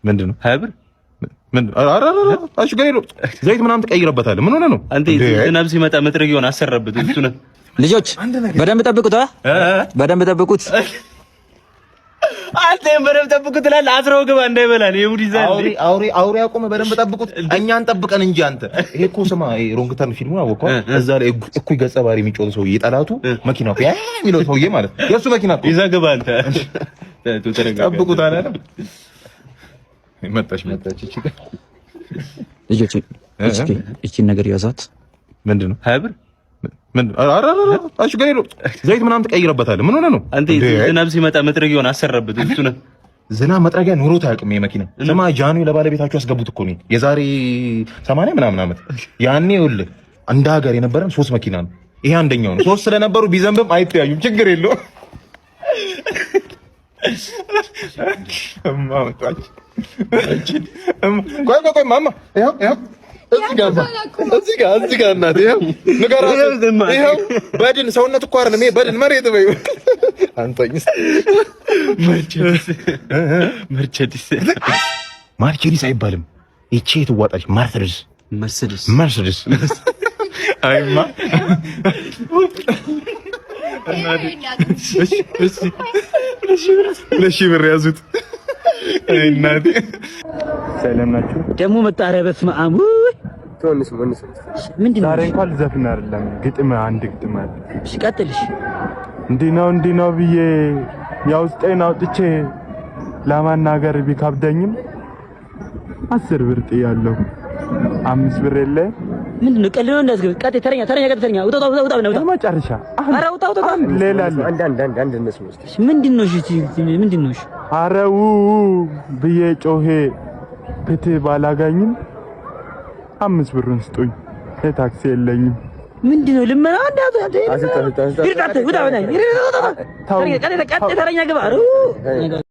ምንድን ነው? 20 ብር። ምንድን ነው? ኧረ ኧረ ኧረ፣ እሺ፣ ጋር ሄዶ ዘይት ምናምን ትቀይርበታለህ። ምን ሆነህ ነው? አንተ ዝናብ ሲመጣ መጥረጊያውን አሰራበት እሱ ነው። ልጆች፣ በደንብ ጠብቁት፣ አ በደንብ ጠብቁት። አንተ በደንብ ጠብቁት ትላለህ። አስረው ግባ እንዳይበላል የሙድ ይዛል። አውሬ አውሬ አውሬ አቆመ። በደንብ ጠብቁት። እኛን ጠብቀን እንጂ አንተ ይሄ እኮ ስማ፣ ይሄ Wrong Turn ፊልሙን አወቀው። እዛ ላይ እኩይ ገጸ ባህሪ የሚጫወተው ሰውዬ፣ ጠላቱ መኪናው ያ የሚለው ሰውዬ ማለት ነው። የእሱ መኪና እኮ። ይዘህ ግባ አንተ። ተረጋጋ። ጠብቁት አላለም። መጣች መጣች። እቺ ጋር ልጆች፣ እስኪ እቺን ነገር ያዛት። ምንድን ነው? 20 ብር። ምንድን ነው? ኧረ ኧረ ኧረ፣ እሺ፣ ጋር ሄዶ ዘይት ምናምን ትቀይርበታለህ። ምን ሆነህ ነው? አንተ ዝናብ ሲመጣ መጥረጊያውን አሰራበት እሱ ነው። ዝናብ መጥረጊያ ኑሮት አያውቅም ይሄ መኪና። ስማ፣ ጃኑ ለባለቤታቸው ያስገቡት እኮ ነው የዛሬ 80 ምናምን ዓመት። ያኔ ይኸውልህ እንደ ሀገር የነበረን ሶስት መኪና ነው። ይሄ አንደኛው ነው። ሶስት ስለነበሩ ቢዘንብም አይተያዩም። ችግር የለውም። እማ መጣች። ቆይ ቆይ ቆይ ማማ፣ ይኸው ይኸው እዚህ ጋር እዚህ ጋር እዚህ ጋር እናቴ፣ ይኸው ንገራት። ይኸው በድን ሰውነት እኮ አይደለም ይሄ በድን መሬት በይው። አንተኝስ? መርቸዲስ። ማርቸዲስ አይባልም። ይቺ የትዋጣች ማርቸዲስ። መርሴዲስ። መርሴዲስ። አይማ፣ እሺ እሺ፣ 2,000 ብር ያዙት። አይ እናቴ። ሰላም ናችሁ? ደግሞ መጣ። ኧረ በስመ አብ! ውይ! ምንድን ነው? ዛሬ እንኳን ልዘፍን አይደለም፣ ግጥም፣ አንድ ግጥም አለ። እሺ ቀጥልሽ። እንዲህ ነው እንዲህ ነው ብዬ የውስጤን አውጥቼ ለማናገር ቢከብደኝም 10 ብር ጥያለሁ፣ 5 ብር የለ። ምንድን ነው? ቀልድ ነው እንዳትገብ። ቀጥ ተረኛ ተረኛ ቀጥ ተረኛ። ውጣ ውጣ ውጣ ውጣ። መጨረሻ። ኧረ ውጣ ውጣ ውጣ። ሌላ አለ። ምንድን ነው? እሺ ምንድን ነው? እሺ። አረው ብዬ ጮሄ ፍትህ ባላገኝም 5 ብሩን ስጡኝ፣ የታክሲ የለኝም። ምንድን ነው ልመና? እንዳቱ አንተ ይርዳት ውጣ ውጣ። ተው። ቀጥ ተረኛ ግባ። ኧረ